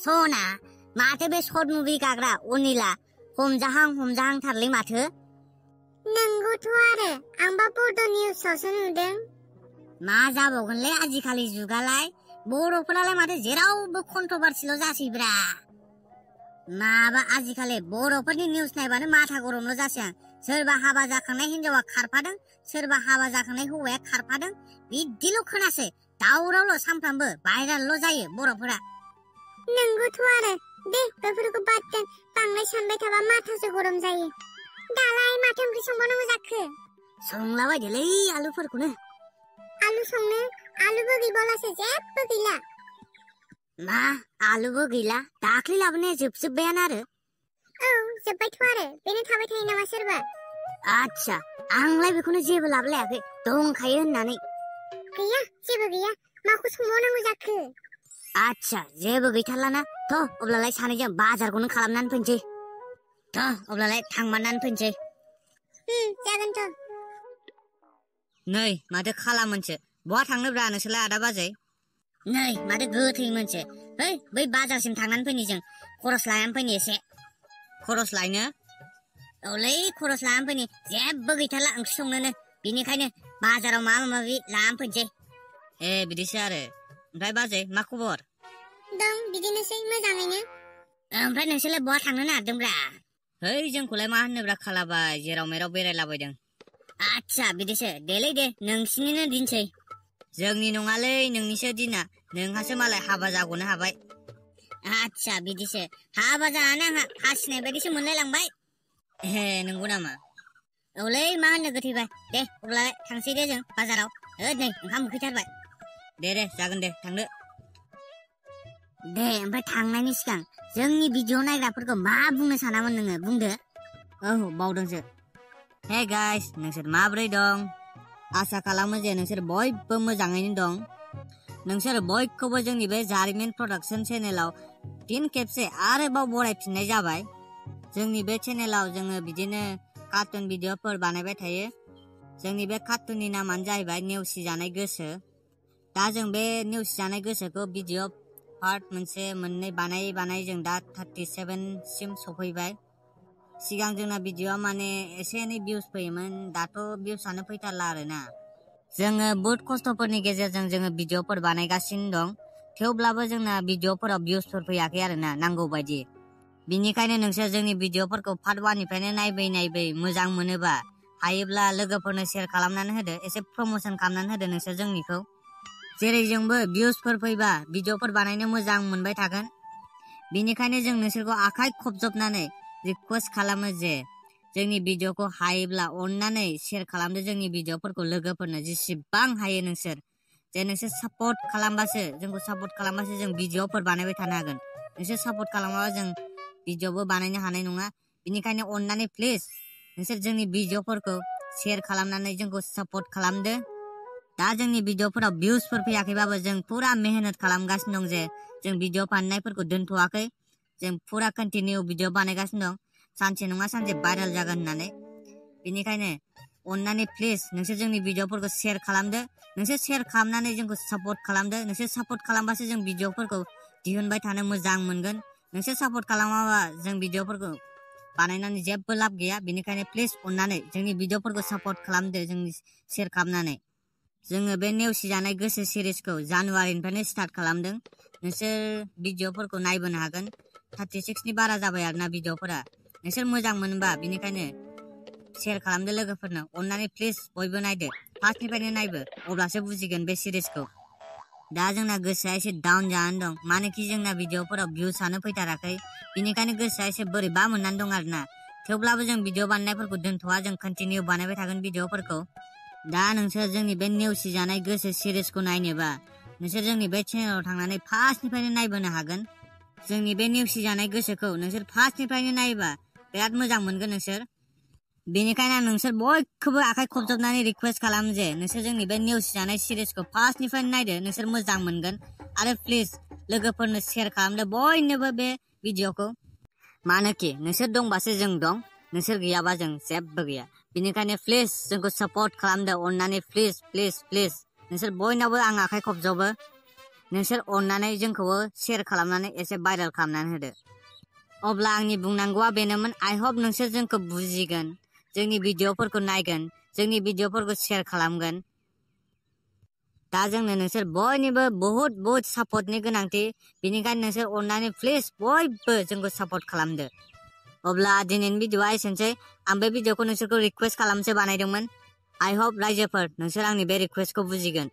सना माथो बे सर्ट मुभि गाग्रा अनिला हमजाहां थारलै माथो नंगौथ' आरो आंबा बड' निउसावसो नुदों मा जाबावगोनलै आजिखालि जुगालाय बर'फोरालाय माथो जेरावबो कन्ट्रभार्सिल' जासैब्रा माबा आजिखालि बर'फोरनि निउस नायबानो माथा गरमल' जासै आं सोरबा हाबा जाखांनाय हिनजावा खारफादों सोरबा हाबा जाखांनाय हौवाया खारफादों बिदिल' खोनासै दावरावल' सानफ्रामबो भाइरालल' जायो बर'फोरा नंगौथ' आरो दे बेफोरखौ बाद दोन बांद्राय सानबाय थाबा माथासो गरम जायो दालाय माथो ओंख्रि संबावनांगौ जाखो संलाबायदोलै आलुफोरखौनो आलु संनो आलुबो गैबावलासो जेबो गैला मा आलुबो गैला दाख्लै लाबोनाया जोबजोब्बायानो आरो औ जोब्बायथ' आरो बेनो थाबाय थायो नामा सोरबा आच्छा आंलाय बेखौनो जेबो लाबोलायाखै दंखायो होननानै गैया जेबो गैया माखौ संबावनांगौ जाखो आच्छा जेबो गैथारलाना थ' अब्लालाय सानैजों बाजारखौनो खालामनानै फैनोसै थ' अब्लालाय थांमारनानै फैनोसै जागोनथ' नै माथो खालामोनसो बहा थांनोब्रा नोंसोरलाय आदा बाजै नै माथो गोथै मोनसे बै बाजारसिम थांनानै फैनि जों खरस लानानै फैनि एसे खरस लायनो औलै खरस लानानै फैनि जेबो गैथारला ओंख्रि संनोनो बिनिखायनो बाजाराव माबा माबि लानानै फैनोसै ए बिदिसो आरो ओमफ्राय बाजै मा खबर दं बिदिनोसै मोजाङैनो ओमफ्राय नोंसोरलाय बहा थांनो नागिरदोंब्रा है जोंखौलाय मा होननोब्रा खालाबाय जेराव मेराव बेरायलाबायदों आच्छा बिदिसो देलै दे नोंसिनिनो दिनसै जोंनि नङालै नोंनिसो दिना नोंहासो मालाय हाबा जाग'नो हाबाय आच्छा बिदिसो हाबा जानानै आंहा फासिनाय बायदिसो मोनलायलांबाय हे नंगौ नामा औलै मा होननो गोथैबाय दे अब्लालाय थांसै दे जों बाजाराव नै ओंखाम उखैथारबाय दे जागोन दे थांदो दे ओमफ्राय थांनायनि सिगां जोंनि भिडिअ नायग्राफोरखौ मा बुंनो सानामोन नोङो बुंदो औ बावदोंसो हे गाइस नोंसोर माबोरै दं आसा खालामो जे नोंसोर बयबो मोजाङैनो दं नोंसोर बयखौबो जोंनि बे जारिमिन प्रडाक्सन चेनेलाव फिन खेबसे आरोबाव बरायफिननाय जाबाय जोंनि बे चेनेलाव जोङो बिदिनो कार्टुन भिडिअफोर बानायबाय थायो जोंनि बे कार्टुननि नामानो जाहैबाय नेवसि जानाय गोसो दा जों बे नेवसि जानाय गोसोखौ भिडिअ पार्ट मोनसे मोननै बानायै जों दा 37 सिम सफैबाय सिगां जोंना भिडिअआ माने एसे एनै भिउस फैयोमोन दाथ' भिउसानो फैथारला आरोना जोङो बहुद खस्थ'फोरनि गेजेरजों जोङो भिडिअफोर बानायगासिनो दं थेवब्लाबो जोंना भिडिअफोराव भिउसफोर फैयाखै आरोना नांगौ बायदि बिनिखायनो नोंसोर जोंनि भिडिअफोरखौ पार्ट 1 निफ्रायनो नायबै मोजां मोनोबा हायोब्ला लोगोफोरनो शेयार खालामनानै होदो एसे प्रमोशन खालामनानै होदो नोंसोर जोंनिखौ जेरै जोंबो भिउसफोर फैबा भिडिअफोर बानायनो मोजां मोनबाय थागोन बिनिखायनो जों नोंसोरखौ आखाइ खबजबनानै रिक्वेस्ट खालामो जे जोंनि भिडिअखौ हायोब्ला अननानै शेयार खालामदो जोंनि भिडिअफोरखौ लोगोफोरनो जेसेबां हायो नोंसोर सापर्ट खालामबासो जोंखौ सापर्ट खालामबासो जों भिडिअफोर बानायबाय थानो हागोन नोंसोर सापर्ट खालामाबा जों भिडिअबो बानायनो हानाय नङा बिनिखायनो अननानै प्लिज नोंसोर जोंनि भिडिअफोरखौ शेयार खालामनानै जोंखौ सापर्ट खालामदो दा जोंनि भिडिअफोराव भिउसफोर फैयाखैबाबो जों पुरा मेहनत खालामगासिनो दं जे जों भिडिअ बानायनायफोरखौ दोनथ'वाखै जों पुरा कन्टिनिउ भिडिअ बानायगासिनो दं सानसे नङा सानसे भाइरेल जागोन होननानै बेनिखायनो अननानै प्लिज नोंसोर जोंनि भिडिअफोरखौ शेयार खालामदो नोंसोर शेयार खालामनानै जोंखौ सापर्ट खालामदो नोंसोर सापर्ट खालामबासो जों भिडिअफोरखौ दिहुनबाय थानो मोजां मोनगोन नोंसोर सापर्ट खालामाबा जों भिडिअफोरखौ बानायनानै जेबो लाब गैया बेनिखायनो प्लिज अननानै जोंनि भिडिअफोरखौ सापर्ट खालामदो जोंनि शेयार खालामनानै जोङो बे नेवसिजानाय गोसो सिरिजखौ जानुवारिनिफ्रायनो स्टार्ट खालामदों नोंसोर भिडिअफोरखौ नायबोनो हागोन 36नि बारा जाबाय आरोना भिडिअफोरा नोंसोर मोजां मोनबा बिनिखायनो शेयार खालामदो लोगोफोरनो अननानै प्लिज बयबो नायदो फार्स्टनिफ्रायनो नायबो अब्लासो बुजिगोन बे सिरिजखौ दा जोंना गोसोआ एसे डाउन जानानै दं मानोखि जोंना भिडिअफोराव भिउसानो फैथाराखै बिनिखायनो गोसोआ एसे बोरैबा मोननानै दं आरोना थेवब्लाबो जों भिडिअ बानायनायफोरखौ दोनथ'वा जों कन्टिनिउ बानायबाय थागोन भिडिअफोरखौ दा नोंसोर जोंनि बे नेवसिजानाय गोसो सिरिजखौ नायनोबा नोंसोर जोंनि बे चेनेलाव थांनानै फार्स्टनिफ्रायनो नायबोनो हागोन जोंनि बे नेवसिजानाय गोसोखौ नोंसोर फार्स्टनिफ्रायनो नायोबा बिराद मोजां मोनगोन नोंसोर बेनिखायनो आं नोंसोर बयखौबो आखाइ खबजबनानै रिक्वेस्ट खालामो जे नोंसोर जोंनि बे नेवसिजानाय सिरिजखौ फार्स्टनिफ्रायनो नायदो नोंसोर मोजां मोनगोन आरो प्लिज लोगोफोरनो शेयार खालामदो बयनोबो बे भिडिअखौ मानोखि नोंसोर दंबासो जों दं नोंसोर गैयाबा जों जेबो गैया बेनिखायनो प्लिज जोंखौ सापर्ट खालामदो अननानै प्लिज नोंसोर बयनावबो आं आखाइ खबजबो नोंसोर अननानै जोंखौबो शेयार खालामनानै एसे भाइरेल खालामनानै होदो। अब्ला आंनि बुंनांगौआ बेनोमोन। आइ होप नोंसोर जोंखौ बुजिगोन, जोंनि भिडिअफोरखौ नायगोन, जोंनि भिडिअफोरखौ शेयार खालामगोन। दा जोंनो नोंसोर बयनिबो बहुत सापर्टनि गोनांथि, बेनिखायनो नोंसोर अननानै प्लिज बयबो जोंखौ सापर्ट खालामदो। अब्ला दिनैनि भिडिअआ एसेनोसै। आं बे भिडिअखौ नोंसोरखौ रिक्वेस्ट खालामसो बानायदोंमोन। आइ होप रायजोफोर नोंसोर आंनि बे रिक्वेस्टखौ बुजिगोन।